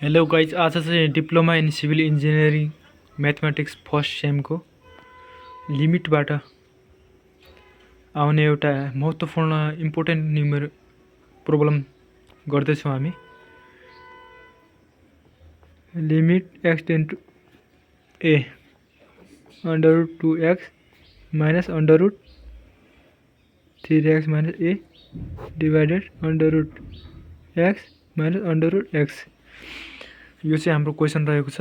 Hello guys, आज चाहिँ diploma in civil engineering mathematics first सेमको लिमिटबाट आउने एउटा महत्त्वपूर्ण इम्पोर्टेन्ट न्युमेरिक प्रब्लम गर्दैछौँ हामी। Limit x tends to a under root 2x minus under root 3x minus a divided under root x minus under root x. यो चाहिँ हाम्रो क्वेसन रहेको छ।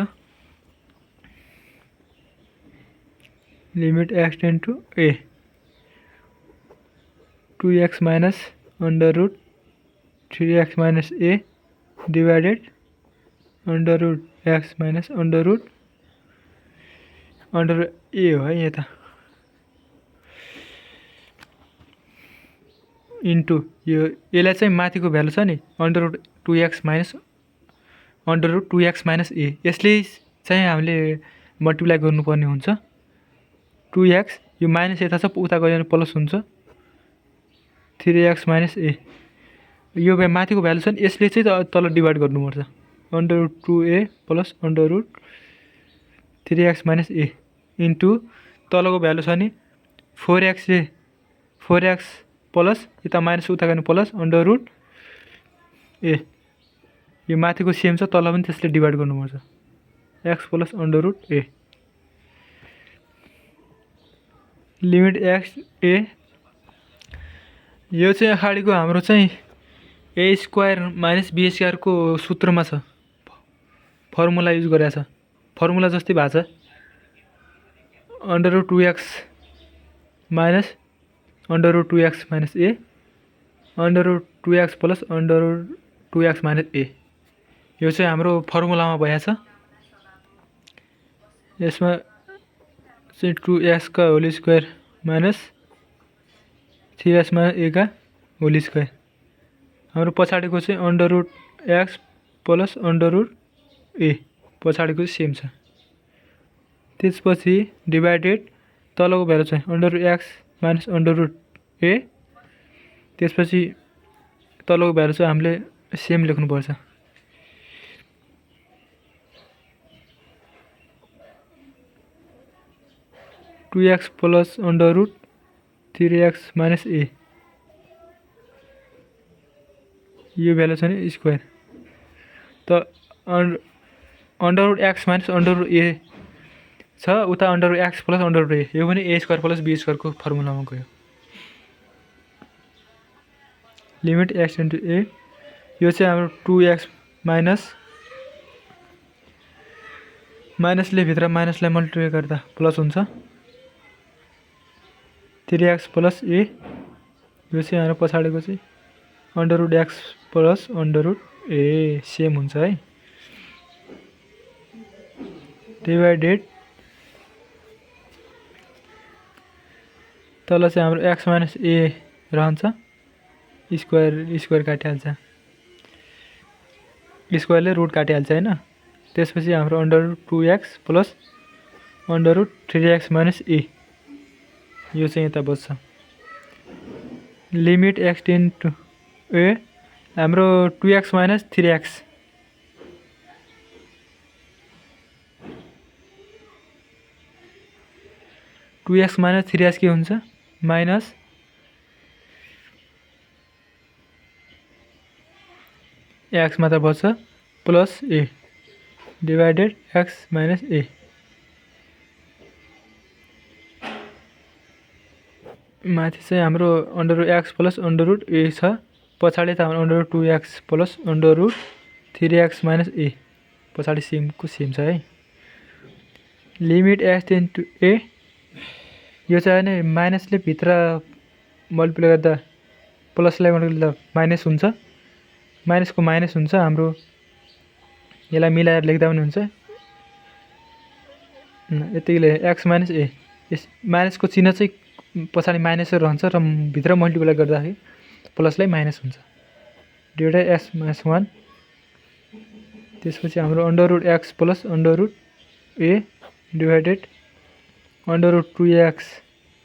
Limit x tends to a 2x minus under root 3x minus a divided under root x minus under root a हो है यता into यो यसलाई चाहिँ माथिको भ्यालु छ नि under root 2x minus under root 2x minus a, यसले चाहिँ हामीले मल्टिप्लाई गर्नुपर्ने हुन्छ। 2x यो माइनस यता छ, उता गयो भने प्लस हुन्छ। 3x माइनस ए यो माथिको भ्यालु छ नि, यसले चाहिँ तल डिभाइड गर्नुपर्छ। Under root 2a plus under root 3x minus a into तलको भ्यालु छ नि 4x प्लस यता माइनस उता गयो प्लस अंडर रूट ए। यो माथिको सेम छ, तल पनि त्यसले डिभाइड गर्नुपर्छ। X plus under root a limit x a. यो चाहिँ अगाडिको हाम्रो चाहिँ ए स्क्वायर माइनस बी स्क्वायरको सूत्रमा छ, फर्मुला युज गरेको छ। फर्मुला जस्तै भएको छ, under root 2x minus under root 2x minus a under root 2x plus under root 2x minus a. यो चाहिँ हाम्रो फर्मुलामा भएको छ। यसमा चाहिँ 2x का whole square minus 3x minus a का होल स्क्वायर। हाम्रो पछाडिको चाहिँ under root x plus under root a, पछाडिको सेम छ। त्यसपछि डिवाइडेड तलको भ्यालु चाहिँ under root x minus under root a. त्यसपछि तलको भ्यालु चाहिँ हामीले सेम लेख्नुपर्छ। Two x plus under root 3x minus a, यो भ्यालु छ नि स्क्वायर। त under root x minus under root a छ, उता under root x plus under root ए, यो पनि ए स्क्वायर प्लस बी स्क्वायरको फर्मुलामा गयो। लिमिट एक्स इन्टु ए, यो चाहिँ हाम्रो 2x माइनसले भित्र माइनसलाई मल्टिप्लाई गर्दा प्लस हुन्छ। 3x प्लस ए, यो चाहिँ हाम्रो पछाडिको चाहिँ under root x plus under root a same हुन्छ है। डिवाइडेड तल चाहिँ हाम्रो एक्स माइनस ए रहन्छ, स्क्वायर काटिहाल्छ, स्क्वायरले रुट काटिहाल्छ होइन। त्यसपछि हाम्रो under root 2x plus under root 3x minus a, यो चाहिँ यता बस्छ। Limit x tends to a, हाम्रो 2x minus 3x, two x minus 3x के हुन्छ माइनस एक्स मात्र बच्छ plus a divided x minus a. माथि चाहिँ हाम्रो under root x plus under root a छ, पछाडि त हाम्रो under root 2x plus under root 3x minus a, पछाडि सेमको सेम छ है। Limit x tends to a, यो चाहिँ नि माइनसले भित्र मल्टिप्लाई गर्दा प्लसलाई मल्टिप्लाई गर्दा माइनस हुन्छ, माइनसको माइनस हुन्छ। हाम्रो यसलाई मिलाएर लेख्दा पनि हुन्छ। यतिले एक्स माइनस ए, यस माइनसको चिन्ह चाहिँ पछाडि माइनस रहन्छ र भित्र मल्टिप्लाई गर्दाखेरि प्लसलाई माइनस हुन्छ। Divided x minus 1। त्यसपछि हाम्रो under root x plus under root a divided under root 2x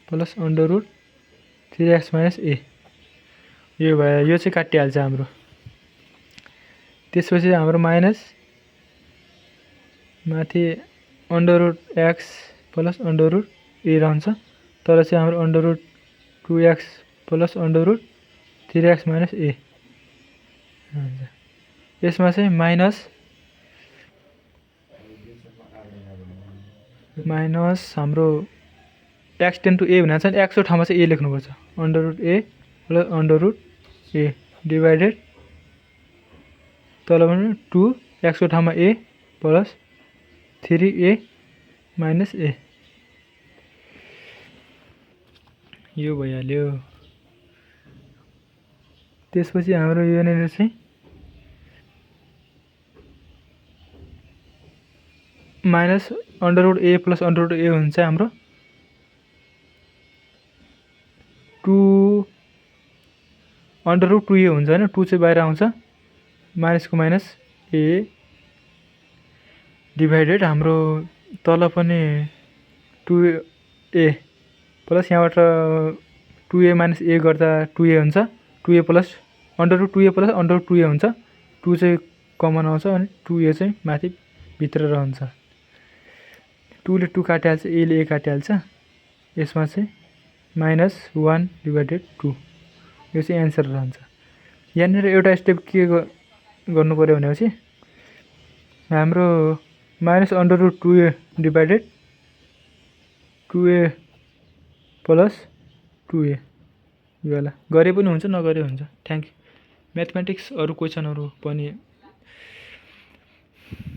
plus under root 3x minus a, यो भयो। यो चाहिँ काटिहाल्छ हाम्रो। त्यसपछि हाम्रो माइनस माथि √x प्लस √a रहन्छ। तर चाहिँ हाम्रो √2x plus √3x minus a हुन्छ। यसमा चाहिँ माइनस हाम्रो x टेन टु a भनेको छ नि, x को ठाउँमा चाहिँ a लेख्नुपर्छ। √a प्लस √a डिभाइडेड तल पनि 2x को ठाउँमा a plus 3a minus a यो भइहाल्यो। त्यसपछि हाम्रो यहाँनिर चाहिँ माइनस √a प्लस √a हुन्छ हाम्रो 2 √2a हुन्छ होइन, 2 चाहिँ बाहिर आउँछ, माइनसको माइनस a डिभाइडेड हाम्रो तल पनि 2a प्लस यहाँबाट 2a माइनस a गर्दा 2a हुन्छ, 2a plus √2a plus √2a हुन्छ, 2 चाहिँ कमन आउँछ अनि 2a चाहिँ माथि भित्र रहन्छ। 2 ले 2 काटिहाल्छ, a ले a काटिहाल्छ। यसमा चाहिँ -1 डिभाइडेड 2 यो चाहिँ एन्सर रहन्छ। यहाँनिर एउटा स्टेप के गर्नु पर्यो भनेपछि हाम्रो -√2a divided 2a plus 2a यो वाला गरे पनि हुन्छ नगरे हुन्छ। Thank you. म्याथमेटिक्स अरू क्वेसनहरू पनि